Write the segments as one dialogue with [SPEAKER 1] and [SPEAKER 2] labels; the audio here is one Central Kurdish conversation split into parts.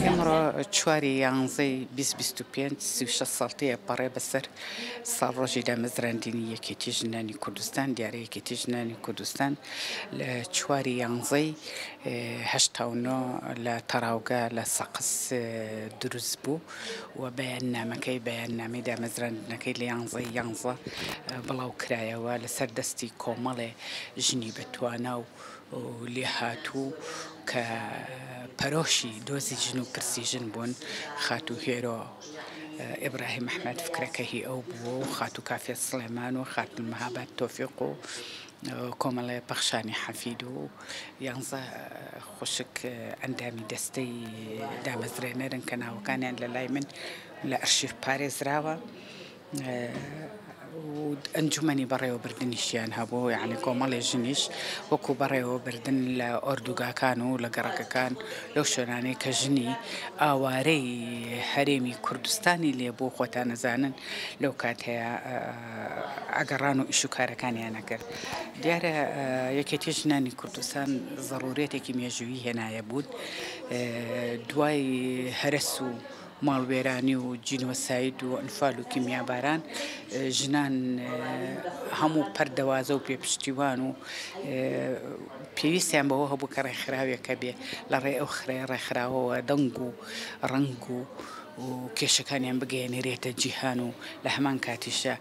[SPEAKER 1] ئمڕۆ چواری یانزەی 2025 36 ساڵ تێپەڕێ بەسەر ساڵڕۆژی دامەزراندنی یەکێتی ژنانی کوردستان، دیارە یەکێتی ژنانی کوردستان لە چواری یانزەی 89 لە تەڕاوگە لە سەقز دروست بوو و بەیاننامەکەی بەیاننامەی دامەزراندنەکەی لە یانزەی یانزە بڵاو کرایەوە لەسەر دەستی کۆمەڵێ ژنی بەتوانا و لێهاتوو کە پەرۆشی دۆزی ژن و پرسی ژن بوون، خاتوو هێرۆ ئیبراهیم ئەحمەد فکرەکە هی ئەو بووە و خاتوو کافیە سڵێمان و خاتوو مەهاباد تۆفیق و کۆمەڵێ پەخشانی حەفید و یانزە خوشک ئەندامی دەستەی دامەزرێنەرن کە ناوەکانیان لە لای من لە ئەرشیف پارێزراوە. و ئەنجومەنی بەڕێوەبردنیشیان هەبوو، یانی کۆمەڵێ ژنیش وەکو بەڕێوەبردن لە ئۆردوگاکان و لە گەڕەکەکان لەو شوێنانەی کە ژنی ئاوارەی هەرێمی کوردستانی لێبوو خۆتان ئەزانن لەو کاتەیە ئەگەڕان و ئیش و کارەکانیان ئەکرد. دیارە یەکێتی ژنانی کوردستان زەڕوورێتێکی مێژوویی هێنایە بوون دوای هەرەس و ماڵوێرانی و جینۆساید و ئەنفال و کیمیاباران ژنان هەموو پەردەوازە و پێپشتیوان و پێویستیان بەوە هەبوو کە ڕێکخراوێک هەبێ لە ڕێ ئەو خرێ ڕێکخراوەوە دەنگ و ڕەنگ و کێشەکانیان بگەیەنرێتە جیهان و لە هەمان کاتیشە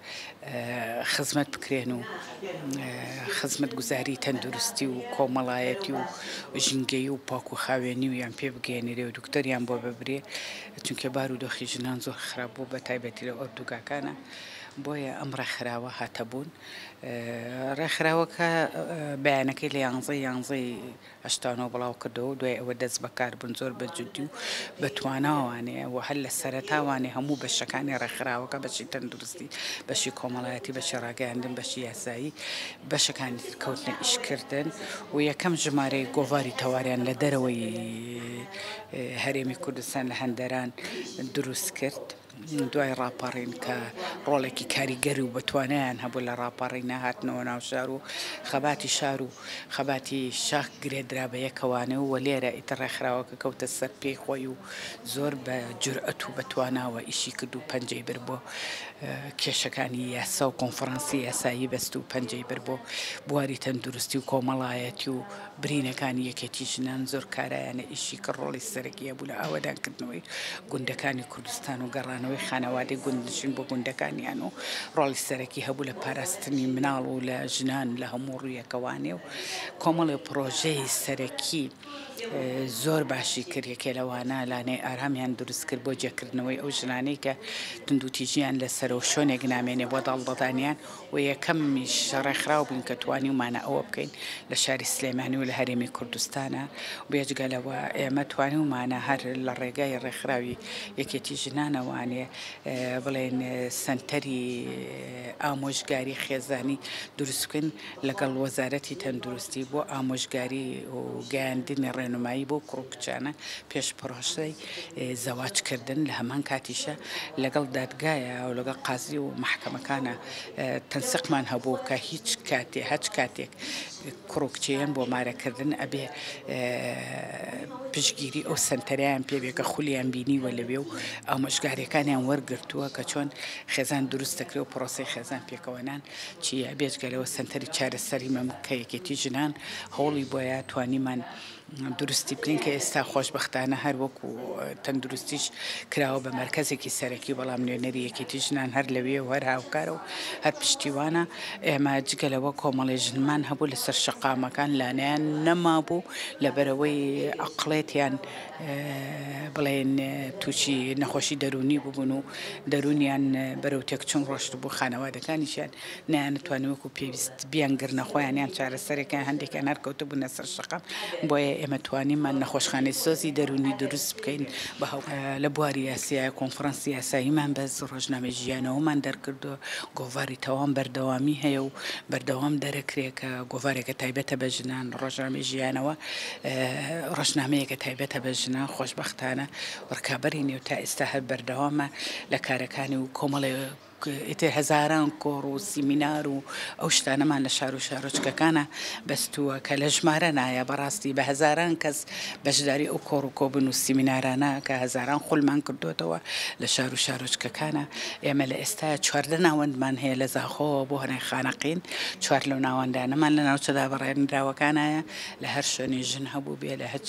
[SPEAKER 1] خزمەت بکرێن و خزمەتگوزاری تەندروستی و کۆمەڵایەتی و ژینگەیی و پاک و خاوێنی و یان پێ بگەیەنرێ و دکتۆریان بۆ ببرێ چونکە بار و دۆخی ژنان زۆر خراپ بوو بە تایبەتی لە ئۆردوگاکانە بۆیە ئەم ڕێکخراوە هاتە بوون ڕێکخراوەکە بەیانەکەی لە یانزەی یانزەی 89 بڵاو کردەوە و دوای ئەوە دەست بەکار بوون زۆر بە جدی و بە تواناوانێ و هەر لە سەرەتاوانێ هەموو بەشەکانی ڕێکخراوەکە بەشی تەندروستی بەشی کۆمەڵایەتی بەشی ڕاگەیاندن بەشی یاسایی بەشەکانی تر کەوتنە ئیشکردن و یەکەم ژمارەی گۆڤاری تەواریان لە دەرەوەی هەرێمی کوردستان لە هەندەران دروست کرد. دوای ڕاپەڕین کە ڕۆڵێکی کاریگەر و بەتوانایان هەبوو لە ڕاپەڕینە هاتنەوە ناو شار و خەباتی شار و خەباتی شاخ گرێدرا بە یەکەوانە و لێرە ئیتر ڕێکخراوەکە کەوتە سەر پێی خۆی و زۆر بە جورئەت و بە تواناوە ئیشی کرد و پەنجەی برد بۆ کێشەکانی یاسا و کۆنفرانسی یاسایی بەست و پەنجەی برد بۆ بواری تەندروستی و کۆمەڵایەتی و برینەکانی یەکێتی ژنان زۆر کارایانە ئیشی کرد ڕۆڵی سەرەکی هەبوو لە ئاوەدانکردنەوەی گوندەکانی کوردستان و گەڕانەوەی خانەوادەی گوندنشین بۆ گوندەکانیان و ڕۆڵی سەرەکی هەبوو لە پاراستنی مناڵ و لە ژنان لە هەموو ڕوویەکەوانێ و کۆمەڵێ پڕۆژەی سەرەکی زۆر باشی کرد یەکێ لەوانە لانەی ئارامیان دروست کرد بۆ جێکردنەوەی ئەو ژنانەی کە توندوتیژیان لەسەرە و شوێنێک نامێنێ بۆ داڵدەدانیان و یەکەمیش ڕێکخراو بووین کە توانیومانە ئەوە بکەین لە شاری سلێمانی و لە هەرێمی کوردستانە بێجگە لەوە ئێمە توانیومانە هەر لە ڕێگای ڕێکخراوی یەکێتی ژنانەوانێ بڵێن سەنتەری ئامۆژگاری خێزانی دروست بکەین لەگەڵ وەزارەتی تەندروستی بۆ ئامۆژگاری و گەیاندنی ڕێنمایی بۆ کوڕ و کچانە پێش پرۆسەی زەواج کردن لە هەمان کاتیشە لەگەڵ دادگایە و لەگەڵ قازی و مەحکەمەکانە تەنسیقمان هەبوو کە هیچ کاتێ هەچ کاتێک کوڕ و کچێن بۆ مارەکردن ئەبێ پشتگیری ئەو سەنتەرەیان پێ بێ کە خولیان بینیوە لەوێ و ئامۆژگاریەکانیان وەرگرتووە کە چۆن خێزان دروست دەکرێ و پرۆسەی خێزان پێکەوەنان چییە بێجگە لەوە سەنتەری چارەسەری مەمک کە یەکێتی ژنان هەوڵی بۆیە توانیمان دروستی بکەین کە ئێستا خۆشبەختانە هەر وەکو تەندروستیش کراوە بە مەرکەزێکی سەرەکی بەڵام نوێنەری یەکێتی ژنان هەر لەوێ و هەر هاوکارە و هەر پشتیوانە ئێمە جگە لەوە کۆمەڵی ژنمان هەبوو لەسەر شەقامەکان لانیان نەمابوو لەبەرەوەی ئەقڵێتیان بڵێن تووشی نەخۆشی دەروونی ببوون و دەروونیان بەرەو تێکچوون ڕۆشتبوو خانەوادەکانیشیان نەیانتوانی وەکو پێویست بیانگرنە خۆیان یان چارەسەرێکیان هەندێکیان هەر کەوتبوونە سەر شەقام بۆیە ئێمە توانیمان نەخۆشخانەی سۆزی دەروونی دروست بکەین بە لە بواری یاسایە کۆنفرانسی یاساییمان بەس ڕۆژنامەی ژیانەوەمان دەرکردووە گۆڤاری تەوام بەردەوامی هەیە و بەردەوام دەرەکرێ کە گۆڤارێک. گۆڤارێکە تایبەتە بە ژنان، ڕۆژنامەی ژیانەوە ڕۆژنامەیەکە تایبەتە بە ژنان، خۆشبەختانە ڕکابەری نێو تا ئێستا هەر بەردەوامە لە کارەکانی و کۆمەڵێ ئیتر هەزاران کۆڕ و سیمینار و ئەو شتانەمان لە شار و شارۆچکەکانا بەستووە کە لە ژمارە نایە، بەڕاستی بە هەزاران کەس بەشداری ئەو کۆڕ و کۆبوون و سیمینارانە کە هەزاران خولمان کردۆتەوە لە شار و شارۆچکەکانا. ئێمە لە ئێستایا 14 ناوەندمان هەیە لە زاخۆوە بۆ هەنای خانەقین، چوار لەو ناوەندانەمان لە ناوچە دابڕێنراوەکانایە، لە هەر شوێنێ ژن هەبووبێ، لە هەچ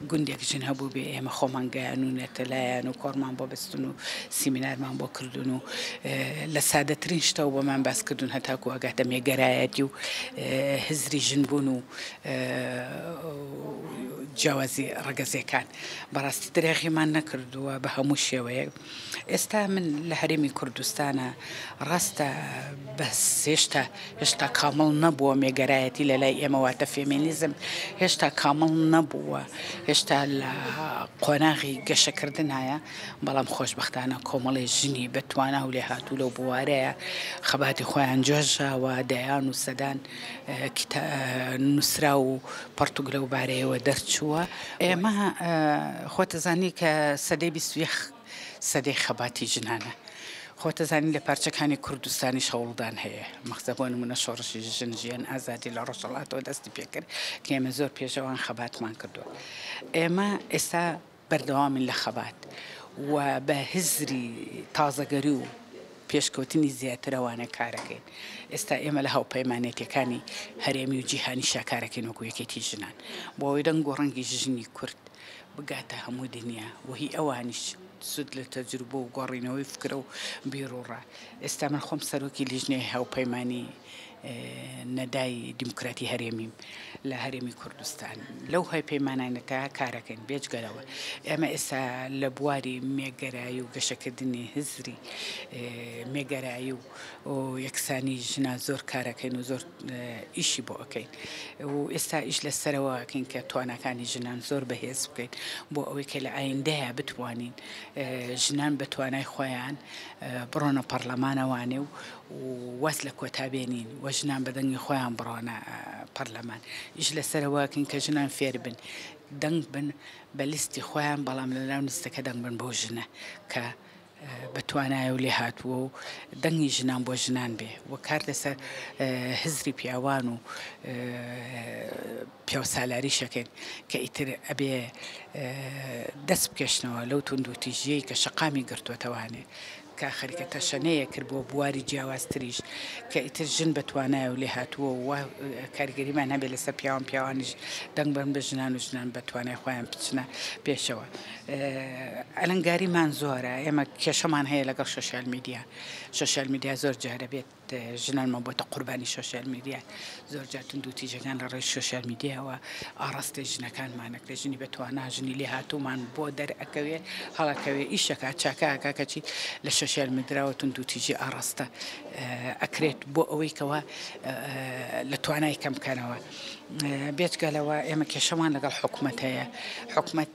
[SPEAKER 1] گوندێک ژن هەبووبێ ئێمە خۆمان گەیانوونەتە لایان و کۆڕمان بۆ بەستوون و سیمینارمان بۆ کردوون و لە سادەترین شتەوە بۆمان باس کردوون هەتاکوو ئەگاتە مێگەرایەتی و هزری ژن بوون و جیاوازی ڕەگەزیەکان. بەڕاستی درێغیمان نەکردووە بە هەموو شێوەیەک. ئێستا من لە هەرێمی کوردستانە ڕاستە بەس هێشتا هێشتا کامڵ نەبووە مێگەرایەتی لە لای ئێمە واتە فێمینیزم هێشتا کامڵ نەبووە هێشتا لە قۆناغی گەشەکردنایە بەڵام خۆشبەختانە کۆمەڵی ژنی بە توانا و لێهاتوو لەو بوارەیە خەباتی خۆیان جۆشاوە دەیان و سەدان نووسراو و پەڕتووک لەو بارەیەوە دەرچووە. ئێمە خۆتەزانی کە سەدەی 21 سەدەی خەباتی ژنانە. خۆتەزانی لە پارچەکانی کوردستانیش هەوڵدان هەیە. مەخزە بۆ نموونە شۆڕشی ژن ژیان ئازادی لە ڕۆژهەڵاتەوە دەستی پێکرد کە ئێمە زۆر پێشەوان خەباتمان کردووە. ئێمە ئێستا بەردەوامین لە خەبات و بە هزری تازەگەری و پێشکەوتنی زیاترەوانە کارەکەین. ئێستا ئێمە لە هاوپەیمانێتیەکانی هەرێمی و جیهانیشا کارەکەین وەکو یەکێتی ژنان بۆ ئەوەی دەنگ و ڕەنگی ژنی کورد بگاتە هەموو دنیا و هی ئەوانیش سوود لە تەجروبە و گۆڕینەوەی فکرە و بیروڕا. ئێستا من خۆم سەرۆکی لیژنەی هاوپەیمانی نەدای دیموکراتی هەرێمیم لە هەرێمی کوردستان لەو هەیپەیمانانەتا کارەکەین بێجگە لەوە ئێمە ئێستا لە بواری مێگەرایی و گەشەکردنی هزری مێگەرایی و یەکسانی ژنا زۆر کارەکەین و زۆر ئیشی بۆ ئەکەین و ئێستا ئیش لە سەرەوە ئەکەین کە تواناکانی ژنان زۆر بەهێز بکەین بۆ ئەوەی کە لە ئایندەیە بتوانین ژنان بە توانای خۆیان بڕۆنە پەڕلەمانەوانێ و واز لە کۆتا بێنین و ژنان بە دەنگی خۆیان بڕۆنە پەرلەمان. ئیش لەسەر ئەوە ئەکەین کە ژنان فێر بن دەنگ بن بە لیستی خۆیان بەڵام لە ناو لیستەکە دەنگ بن بەو ژنە کە بە توانایە و لێهاتووە و دەنگی ژنان بۆ ژنان بێ و کار لەسەر هزری پیاوان و پیاوسالاریش ئەکەین کە ئیتر ئەبێ دەست بکێشنەوە لەو توندوتیژیەی کە شەقامی گرتووەتەوانێ کە خەریکە تەشەنەیە کرد بۆ بواری جیاوازتریش کە ئیتر ژن بە توانایە و لێهاتووە و وا کاریگەریمان هەبێت لەسەر پیاوان پیاوانیش دەنگ بن بە ژنان و ژنان بە توانای خۆیان بچنە پێشەوە ئەلەنگاریمان زۆرە ئێمە کێشەمان هەیە لەگەڵ شۆشیال میدیا شۆشیال میدیا زۆر جارە بێت ژنانمان بۆتە قوربانی شۆشیال میدیا، زۆرجار توندوتیژەکان لە ڕێی شۆشیال میدیاوە ئاڕاستەی ژنەکانمان ئەکرێت، ژنی بە توانا، ژنی لێهاتوومان بۆ دەرئەکەوێ، هەڵەکەوێ، ئیش ئەکات، چاکە ئەکات، کەچی لە شۆشیال میدراوە توندوتیژی ئاڕاستە ئەکرێت بۆ ئەوەی کەوا لە توانای کەم بکەنەوە. بێجگە لەوە ئێمە کێشەمان لەگەڵ حکومەت هەیە، حکومەت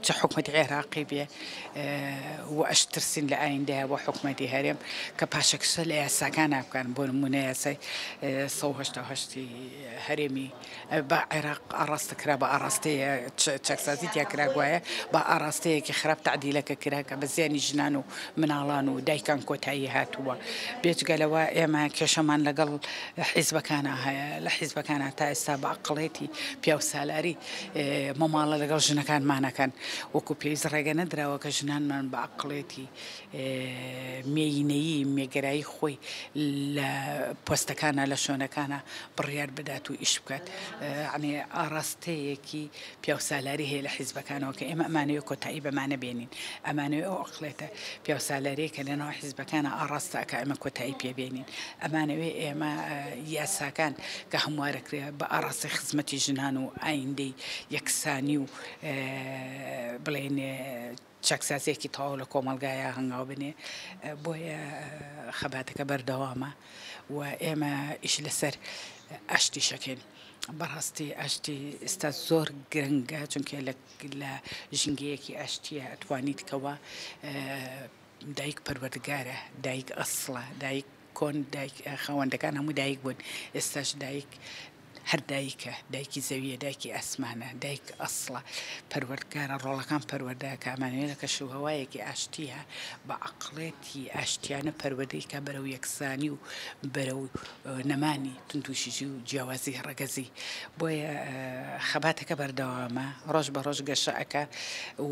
[SPEAKER 1] چ حکومەتی عێراقی بێ و ئەشترسین لە ئایندەیا بۆ حکومەتی هەرێم کە پاشەکشە لە یاساکانا بکەن بۆ نموونە یاسای 188 ی هەرێمی بە عێراق ئاڕاستە کرا بە ئاڕاستەیە چاکسازی تیا کرا گوایە بە ئاڕاستەیەکی خراپ تەعدیلەکە کرا کە بە زیانی ژنان و مناڵان و دایکان کۆتایی هاتووە بێجگە لەوە ئێمە کێشەمان لەگەڵ حیزبەکانا هەیە لە حیزبەکانا تا ئێستا بە عەقڵێتی پیاوسالاری مەماڵە لەگەڵ ژنەکانمان ئەکەن وەکو پێویست ڕێگە نەدراوە کە ژنانمان بە عەقڵێتی مێینەیی مێگەرایی خۆی لە پۆستەکانە لە شوێنەکانە بڕیار بدات و ئیش بکات یعنی ئاڕاستەیەکی پیاوسالاری هەیە لە حیزبەکانەوە کە ئێمە ئەمانەوێ کۆتایی بەمانە بێنین ئەمانەوێ ئەو عەقڵێتە پیاوسالاریە کە لەناو حیزبەکانە ئاڕاستە ئەکا ئێمە کۆتایی پێ بێنین ئەمانەوێ ئێمە یاساکان کە هەموارەکرێ بە ئاڕاستەی خزمەتی ژنان و ئایندەی یەکسانی و بڵێن چاکسازیەکی تەواو لە کۆمەڵگایا هەنگاو بنێ بۆیە خەباتەکە بەردەوامە و ئێمە ئیش لەسەر ئاشتیشەکەین بەڕاستی ئاشتی ئێستا زۆر گرنگە چونکە لە ژینگەیەکی ئاشتیە ئەتوانیت کەوا دایک پەروەردگارە دایک ئەسڵە دایک کۆن دایک خاوەندەکان هەموو دایک بوون ئێستاش دایک هەر دایکە، دایکی زەویە، دایکی ئاسمانە، دایک ئەسڵە، پەروەردگارە، ڕۆڵەکان پەروەردە ئەکا، ئەمانەوێ لە کەشوهەوایەکی ئاشتییا بە عەقڵێتی ئاشتیانە پەروەردەی کا بەرەو یەکسانی و بەرەو نەمانی توندوتیژی و جیاوازی ڕەگەزی. بۆیە خەباتەکە بەردەوامە، ڕۆژ بە ڕۆژ گەشە ئەکا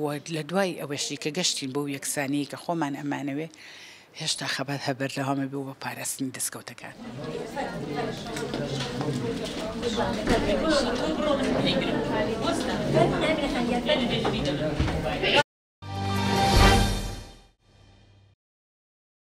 [SPEAKER 1] و لە دوای ئەوەشی کە گەشتین بەو یەکسانیەی کە خۆمان ئەمانەوێ، هێشتا خەبات هەر بەردەوامە بێ بۆ پاراستنی دەستکەوتەکان.